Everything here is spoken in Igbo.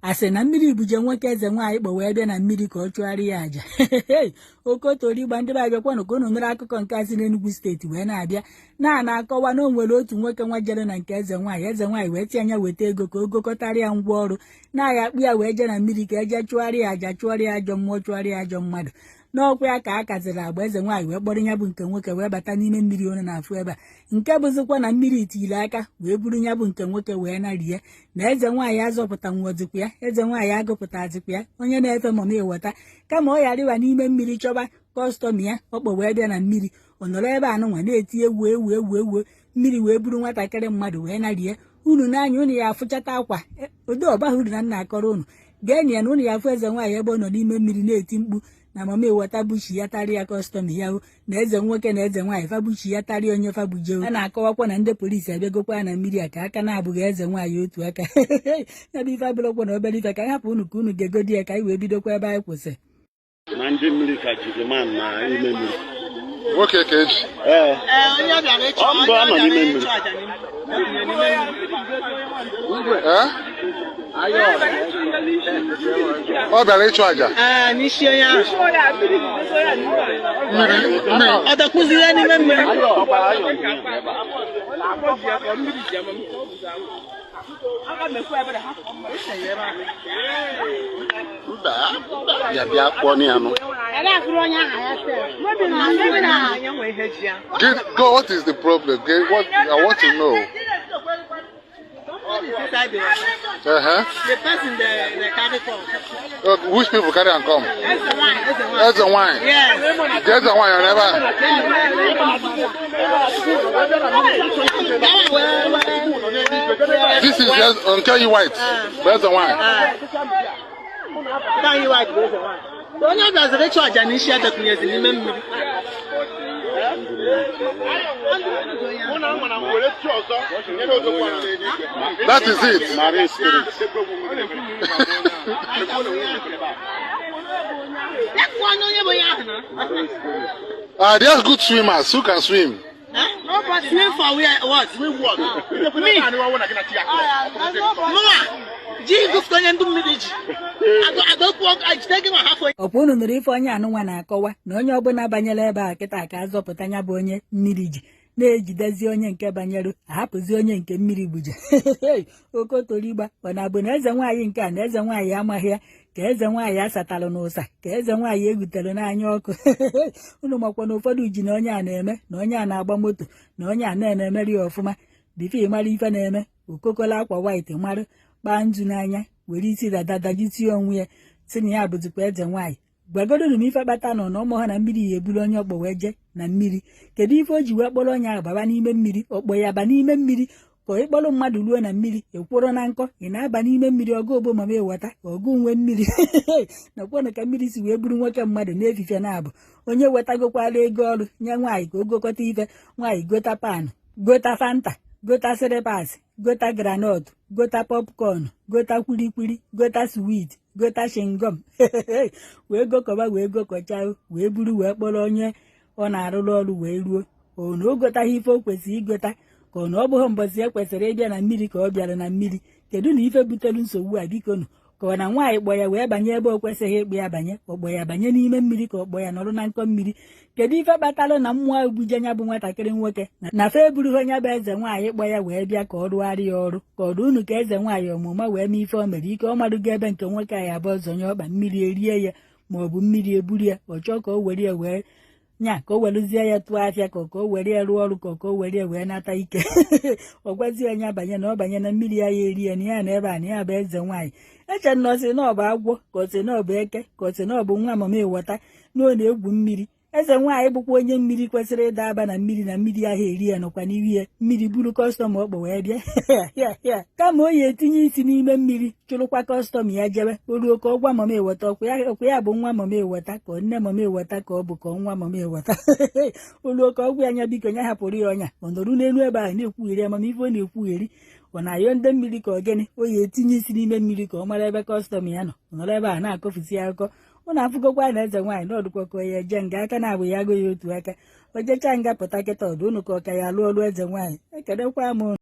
Asị na mmiri buje nwoke eze nwaanyị kpọ wee bịa na mmiri ka ọ chụgharị ya àjà. Okotorigba, ndị be abịakwanụ ka unu nụrụ akụkọ nke a si n'Enugu Steeti wee na-abịa na na-akọwa na o nwere otu nwoke nwa jere na nke eze nwaanyị. Eze nwaanyị wee tinye anya weta ego ka o gokọtara ya ngwa ọrụ na-aya akpụ ya wee jee na mmiri ka eje chụgharị ya àjà, chụọrọ ya ajọ mmụọ, chụọrọ ya ajọ mmadụ. N'ọkwa ya ka a kaziri agba, eze nwaanyị wee kpọrọ ya bụ nke nwoke wee bata n'ime mmiri. Onu na-afụ ebe a nke bụzikwa na mmiri tiri aka wee buru ya bụ nke nwoke wee narie na eze nwaanyị azọpụta nwozikwa ya, eze nwaanyị agụpụtazikwa ya. Onye na-efe mama ịwọta kama ọ ghara ịwa n'ime mmiri chọba customer ya ọkpọ wee bịa na mmiri, ọ nọrọ ebe anụnwa na-eti egwu ewu ewu ewu, mmiri wee buru nwatakịrị mmadụ wee narie. Unu n'anya unu ya afụchata akwa ụdị ọbaghị uru na nna akọrọ unu gee ya na unu ya afụ eze nwaanyị ebe ọ nọ n'ime mmiri na-eti mkpu na mama ịwọta buchi ya tarịa customer ya o, na eze nwoke na eze nwaanyị fabuchi ya tarịa onye fabuje. A na-akọwakwa na ndị polisi abịagokwa na mmiri a ka aka na-abụghị eze nwaanyị otu aka ya bụ ife abụrụkwa na obere ife. Ka anyị hapụ unu ka unu gegodi ya, ka anyị wee bidokwa ebe anyị kwụsị. Na ndị mmiri ka jiri man na ime mmiri. Nwoke ka eji. Ee. Onye bịara ịchụ Ọ mbụ anọ n'ime mmiri. Aja n'ime mmiri. Ee? Ọ bịara ịchụ aja. Ee, n'isi onye ahụ. Mmiri mmiri. Ọ dakwuziri ya n'ime mmiri. Mba, ya bịa kpọọ ya nụ. Go, what is the problem? Get, what I want to know. Inside the water. The person they carry come. Which people carry and come? Eze nwanyị, eze nwanyị. Eze nwanyị. Yes. The eze nwanyị on ebe a. That one wee This is nke yi white. Bụ eze nwanyị. That yi white bụ eze nwanyị. Onye bịaziri ịchụ aja n'isi ya dakwunyezi n'ime mmiri. That is it. Marine spirit. Ya kwuo onye bụ onye ahụ na. There's good swimmers who can swim. Huh? Swim for where? What? Me? Mụnwa ji gụfụta onye ndị mmiri ji. Agụkwuo jide gị nwa hafụ. Ọkwa unu nụrụ ife onye anụnwa na-akọwa na onye ọbụla banyere ebe a kịta ka azọpụta ya bụ onye mmiri ji, na-ejidezi onye nke banyere, ahapụzi onye nke mmiri gbuje. Okotorigba, ọ na-abụ na eze nwaanyị nke a na eze nwaanyị amaghị ya ka eze nwaanyị asatalụ n'ụsa ka eze nwaanyị egutere n'anya ọkụ. Unu makwa na ụfọdụ ji na onye a na-eme na onye a na-agba moto na onye a na-emeri ya ọfụma before ịmara ife na-eme, okokola akwa white marụ kpaa nzu n'anya were isi dada dajitie onwe ya si na ya bụzikwa eze nwaanyị. Gwagodonu m ife kpata nọ na ụmụ ha na mmiri ya eburu onye ọkpọ wee jee na mmiri. Kedu ife o ji wee kpọrọ onye ahụ baba n'ime mmiri? Ọkpọ ya ba n'ime mmiri ka ịkpọrọ mmadụ ruo na mmiri ịkwụrụ na nkọ ị na-aba n'ime mmiri ọgụ obo mama ịwọta ọgụ nwe mmiri nakwanụ ka mmiri si wee buru nwoke mmadụ n'efife na-abụ onye wetagokwala ego ọrụ nye nwaanyị ka o gokọta ife nwaanyị gota pan, gota Fanta, gota slippers, gota groundnut, gota popcorn, gota kwilikwili, gota sweet, gota chewing gum, wee gokọba wee gokọcha wee buru wee kpọrọ onye ọ na-arụrụ ọrụ wee ruo ọ na o gotaghị ife o kwesịrị igota ka ọ na ọ bụghị mbọsị e kwesịrị ịbịa na mmiri ka ọ bịara na mmiri. Kedu na ife butere nsogbu a bikonu? Ka ọ na nwaanyị kpọ ya wee banye ebe o kwesịghị ịkpọ ya banye, ọkpọ ya banye n'ime mmiri ka ọ kpọ ya nọrọ na nkọ mmiri? Kedu ife kpatara na mmụọ ahụ buje nya bụ nwatakịrị nwoke na fa eburughị onye bụ eze nwaanyị kpọ ya wee bịa ka ọ rụgharị ya ọrụ? Ka ọ dị unu ka eze nwaanyị ọmụma wee mee ife o mere ike ọ marụgo ebe nke nwoke a ya bụ ọzọ nye ọkpa mmiri erie ya ma ọ bụ mmiri eburu ya, ọ chọọ ka o were ya wee nya ka o werezie ya tụọ afịa ka o were ya rụọ ọrụ ka o were ya wee nata ike. Ọ gwazie onye banye na ọ banye na mmiri ya ya eri ya na ya na ebe a na ya bụ eze nwaanyị. Eche na ọ sị na ọ bụ agwọ ka ọ sị na ọ bụ eke ka ọ sị na ọ bụ nwa mama ịwọta na ọ na-egwu mmiri. Eze nwaanyị bụkwa onye mmiri kwesịrị ịda aba na mmiri na mmiri ahụ eri ya nọkwa n'ihu ya mmiri buru customer ọkpọ wee bịa kama o ya etinye isi n'ime mmiri chụrụkwa customer ya jebe o ruo ka ọ gwa mama ịwọta ọkwa ya bụ nwa mama ịwọta ka nne mama ịwọta ka ọ bụ ka nwa mama ịwọta o ruo ka ọ gwa ya anya biko nya hapụrụ ya ọnya ọ nọrụ n'elu ebe ahụ na-ekwugheri amamife ọ na-ekwugheri ọ na-ayọ ndị mmiri ka ọ gịnị o ya etinye isi n'ime mmiri ka ọ mara ebe customer ya nọ ọ nọrọ ebe a na-akọfusi akụkọ. Ụnụ afụgokwa na eze nwaanyị na ọdụkwa ka ya eje nga aka na-abụ ya agụ ya otu aka o jechaa nga pụta kịta ọdụ ụnụ ka ọ ka ya alụ ọrụ eze nwaanyị. Ekelekwa m.